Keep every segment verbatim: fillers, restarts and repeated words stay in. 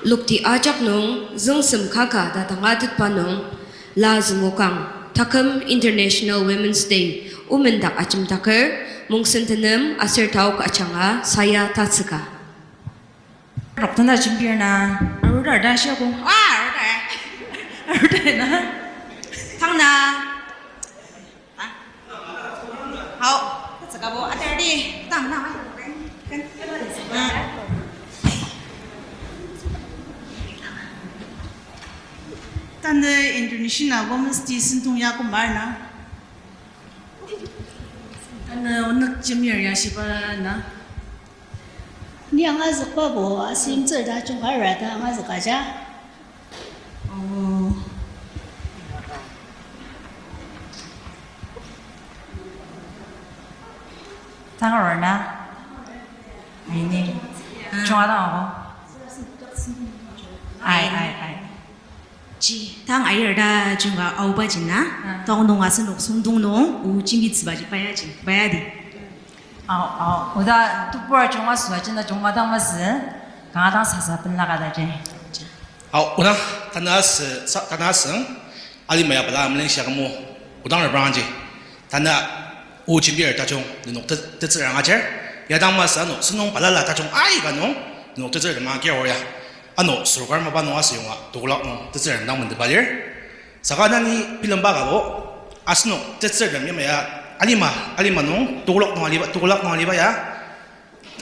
Lokti ajak nung züngsem kaka ta tangatetba nung, la züngokang, taküm International Women's Day, omendak ajemdaker, mongsen tenem aser taok ajanga saya tatsüka. Rokdana jembir na, arudar da shiakong, ah, arudar. Arudar na. Tang na. Hao, kü tsükabo, ater di, tang na. Tanü International Women's Day sentong ya kümar na. Tanü onük jemir ya shiba na. Ni angazükbabo, asimtsür ta jungkar ta angazükaja. Oh. Tangar na? Aini. Chunga dang ako. Ai, ai, ai. Ji, tang ayir ta chunga aoba jina. Ah. Tang nung asenok sungdong nung, o jimbi tsüba ji baya ji, baya di. Ao, ao. Oda tebur ajunga süa jena junga dang masü, kanga dang sasa penla ka da je. Ao, ona, tanü asü, sa, tanü asüng, alima ya bala amleng shia kamo, odang reprang ji. Tanü o jembir tajung, nenok te, tetsür angajar. Ya dang masü ano, senung balala tajung aika nung, nenok tetsür tema kira ya. Ano, sorkar mapa nung asü yonga, tokolak nung, tetsür dang mendeba lir. Saka nani bilemba kabo, asenok tetsürtem yamai ya alima, alima nung, tokolak nung aliba, tokolak nung aliba ya,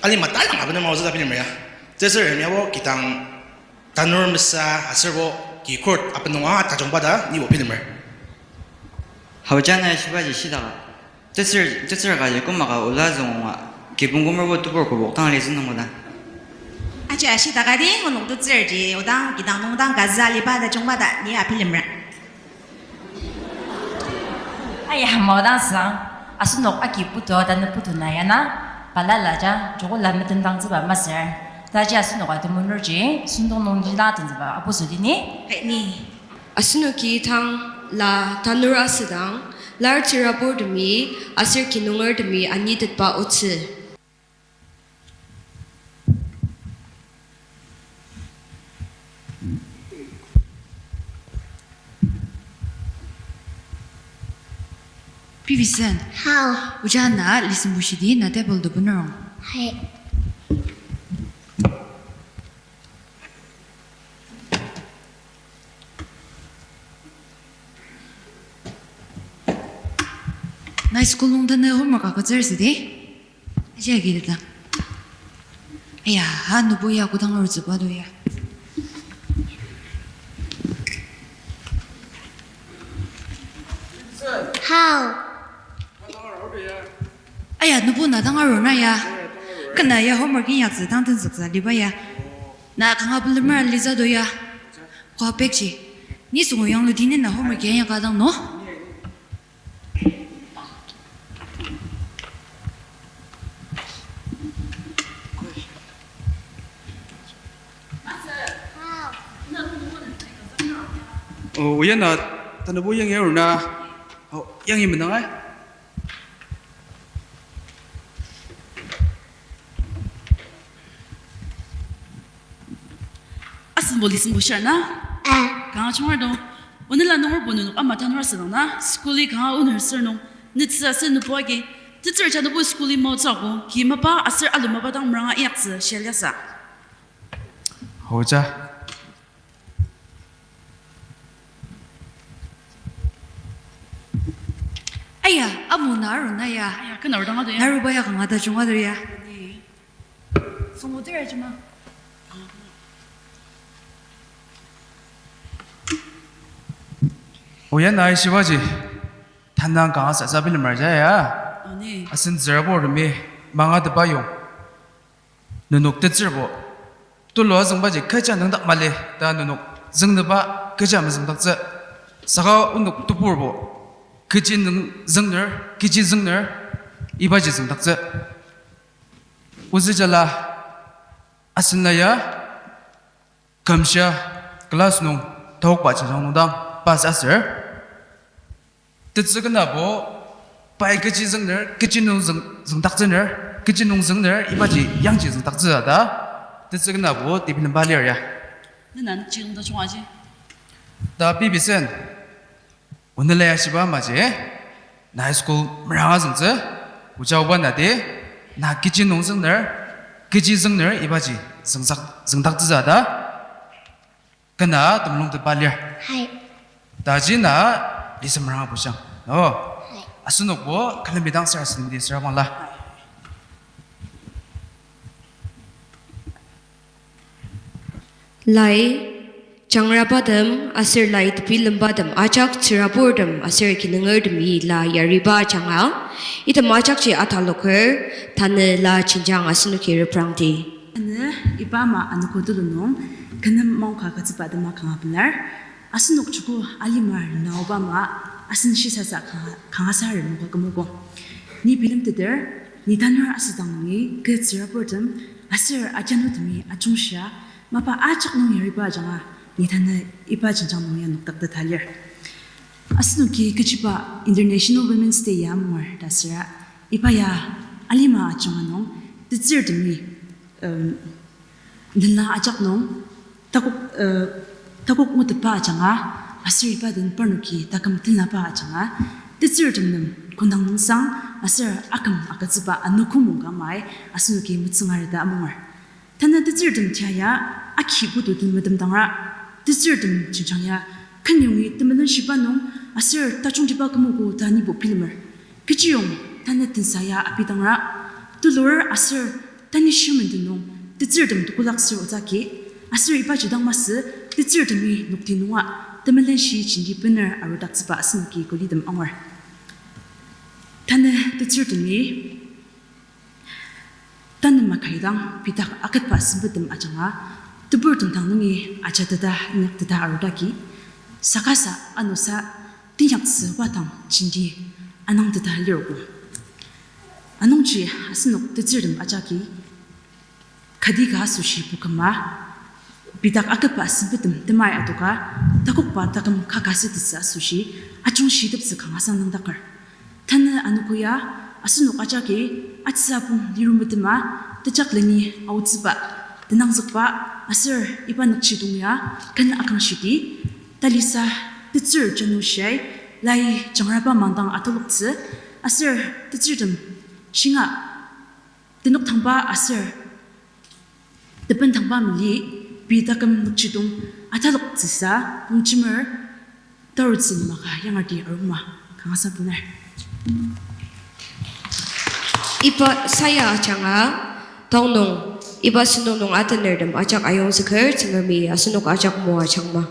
alima talang abenema ozü ta bilemer ya. Tetsürtem yabo kidang tanur mesa aserbo ki court abenung a tajungba ta nibo bilemer. Haojana shibaji shidaka. Tetsür, tetsür kaji kümaka ola züngonga, kibong kümerbo tebur kübok tang litsü nungbo ta. Aji ashidakadi, onok tetsürji, odang kidang nungdang kaza liba ta jungba ta, ni abilemra. Aya, maodang sang, asenok agi putu, tanü putu na yana, balala ja, joko la metendang tsüba masür. Taji asenok atemunurji, sentong nungji dang tenzüba, apu sudini. Hai ni. Asenoki tang la tanur asüdang, lar tsüraburtemi aser kinungertemi anitetba otsü. Pivisen. Hao. Oja na listen bushidi na table do bunurong. Hai. Nai school nung tanü homework agütsür südi? Aji agi teta. Aya, ha nübo ya kodang arutsüba do ya. Hao. Aya, nübo na dang arur na ya. Kena ya homework inyaktsü dang tenzüktsü liba ya. Na kanga bilemra liza do ya. Kwa pekji. Ni sungu yang ludi ni na homework ya ya ka dang no. Oh, oya na, tanabo yangi arur na. Oh, yangi menang ai. Asenbo listen bushir na? Ah. Kanga chungar do. Onela nungerbo nenok ama tanur asüdang na, school-i kanga onur sür nung, nütsü aser nübo agi, tetsür ja nübo school-i maotsü ako, ki mapa aser alu mapa dang meranga inyaktsü shia liasü. Hoja. Aya, amu na arur na ya. Aya, kena arur dang ado ya. Na aruba ya kanga tajung ado ya. Ni. Sungu tera jima. Oya na aishibaji. Tanang kanga sasa bilemar ja ya. Ani. Asen tsüraburtemi manga tebang yong. Nenok tetsürbo. Tulu azüngbaji kecha nüngdak mali ta nenok züngnüba kecha mezüngdaktsü. Saka onok teburbo. Kechi nüng-, züngner, kechi züngner, ibaji züngdaktsü. Ozü jala asen la ya, kümshia class nung taokba jajang nungdang pass aser. Tetsü kenabo, pai kechi züngner, kechi nung züng-, züngdaktsüner, kechi nung züngner, ibaji yangji züngdaktsü ta. Tetsü kenabo, tibilemba lir ya. Nenan chiyong ta chunga ji. Ta Bibisen, onela ya shiba maji, na high school meranga züngtsü, oja oba na di, na kechi nung züngner, kechi züngner ibaji züngzak, züngdaktsütsü ta, kena temulung tepa lir. Hai. Taji na lisa meranga bushang. Oh. Hai. Asenokbo külemi dang sarasademdi sürabangla. Lai, jangrabatem, aser lai tebilembatem ajak tsüraburtem aser kinungertemi la yariba ajanga, item ajakji ataloker, tanü la jenjang asenoki reprangdi. Tanü iba ama anogo tulu nung, kü nem maongka agütsüba atema kanga pelar, asenok joko alimar naoba ama, asen shisasa kanga, kangasa remoka kümogo. Ni bilemteter, ni tanur asüdang nungi kü tsüraburtem, aser ajanutemi ajungshia, mapa ajak nung yariba ajanga, ni tanü iba jenjang nung ya nokdakteta lir. Asenoki kechiba International Women's Day ya amunger ta süra, iba ya alima ajunga nung, tetsürtemi, um, nela ajak nung, takok, uh, takok ngutetba ajanga, aser iba den parnoki taküm tenlaba ajanga, tetsürtem nem kondang nungsang, aser aküm agütsüba anogo mungka amai, asenoki metsüngareta amunger. Tanü tetsürtem tia ya, aki putu den metemdangra, tetsürtem jenjang ya, kenyongi temelenshiba nung, aser tajungtiba kümogo ta nibo bilemer. Kechiyong, tanü tensa ya abidangra, tulur aser tanishir menden nung, tetsürtem tekolak sür otsü agi, aser ibaji dang masü, tetsürtemi nokti nunga, temelenshi jenti bener arudaktsüba asenoki kuli tem angur. Tanü tetsürtemi, tanü makaidang pitak aketba sempettem ajanga, teburtem dang nungi ajateta inyakteta arudagi, sakasa anosa tinyaktsü wadang jenti anangteta lirogo. Anungji asenok tetsürtem ajaki, kati ka asoshi puküma, pitak aketba sempettem temai adoka, takokba taküm kaka sütettsü asoshi, ajungshi teptsü kangasa nüngdaker. Tanü anogo ya, asenok ajaki, atsübong lirumetema, tejakleni aotsüba, tenangzükba, aser iba nükjidong ya, ken akangshidi, talisa tetsür janu shiai, lai jangraba mangdang ataloktsü, aser tetsürtem shinga tenük tangba aser teben tangba mali, pei taküm nükjidong ataloktsüsa, longjemer tarutsü maka yangerti arungma kangasa bener. Iba saya ajanga, taonung, iba sentong nung atenertem ajak ayongzüker, Tsüngremi asenok ajak moajangma.